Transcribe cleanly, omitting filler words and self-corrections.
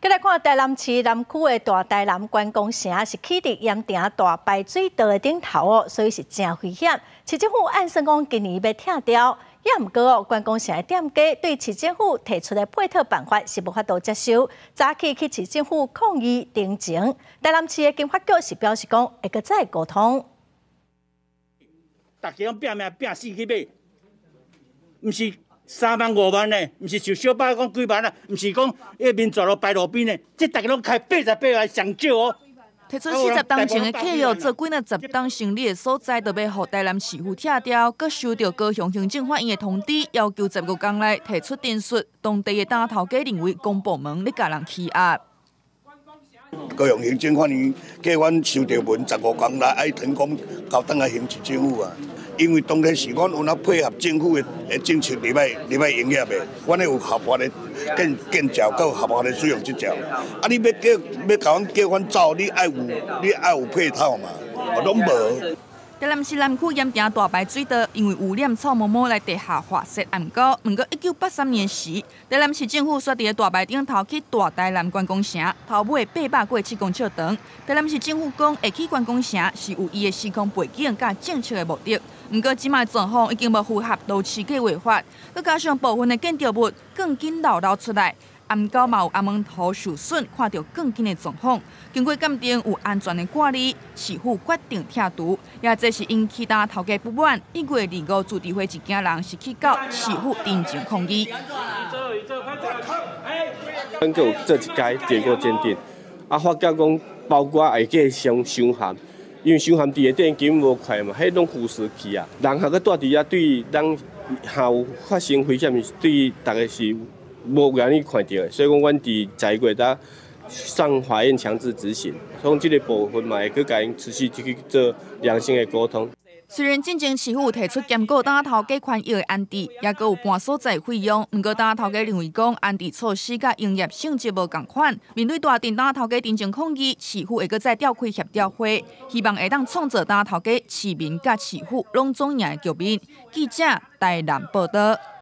閣來看台南市南區的大台南觀光城是起佇鹽埕大排水道的頂頭哦，所以是誠危險。市政府按算講今年欲拆掉，也毋過哦，觀光城的店家對市政府提出的配套辦法是無法度接受，早起去市政府抗議陳情。台南市的經發局是表示講會閣再溝通。逐家攏拚命拚死去買，毋是3萬5萬呢，毋是像小巴講幾萬啊，毋是講迄民族路排路邊呢，這逐家攏開88萬上少哦。提出40冬前的契約，做幾若十冬生理的所在，都欲予台南市府拆掉，閣收著高雄行政法院的通知，要求15工內提出陳述。當地的擔頭家認為公部門咧共人欺壓。高雄行政法院叫阮收著文，十五工內愛騰講交轉來行市政府啊。因為當時是阮有哪配合政府的政策入來入來營業的，阮有合法的建照，閣有合法的使用執照。啊，你欲叫欲共阮叫阮走，你愛有配套嘛？攏無。台南市南區鹽埕大排水道，因為污染臭毛毛來地下劃設暗溝。毋過1983年時，台南市政府煞佇咧大排頂頭起大台南觀光城，頭尾8過7公尺長。台南市政府講，會起觀光城是有伊的時空背景佮政策的目的。毋過這擺狀況已經無符合都市計劃法，閣加上部分的建築物鋼筋漏漏出來。暗溝嘛有阿門頭受損，看著鋼筋的狀況，經過鑑定有安全的掛慮，市府決定拆除。也這是引起擔頭家不滿。1月25自治會一行人是去到市府陳情抗議。阮閣有做一改結果鑑定，啊發覺講包括會計傷傷鹹，因為傷鹹佇下底根本無塊嘛，彼攏腐蝕去啊。人還閣蹛佇遐，對人若有發生危險，是對逐家是無願意看著的，所以講，阮佇11月才上法院強制執行，所以這个部分嘛會閣共𪜶持續去做良性的溝通。雖然進前市府提出兼顧擔頭家權益的安置，也閣有搬所在費用，毋過擔頭家認為講安置措施佮營業性質無仝款。面對大鎮擔頭家陳情抗議，市府會閣再召開協調會，希望會當創造擔頭家市民佮市府攏總贏的局面。記者台南報導。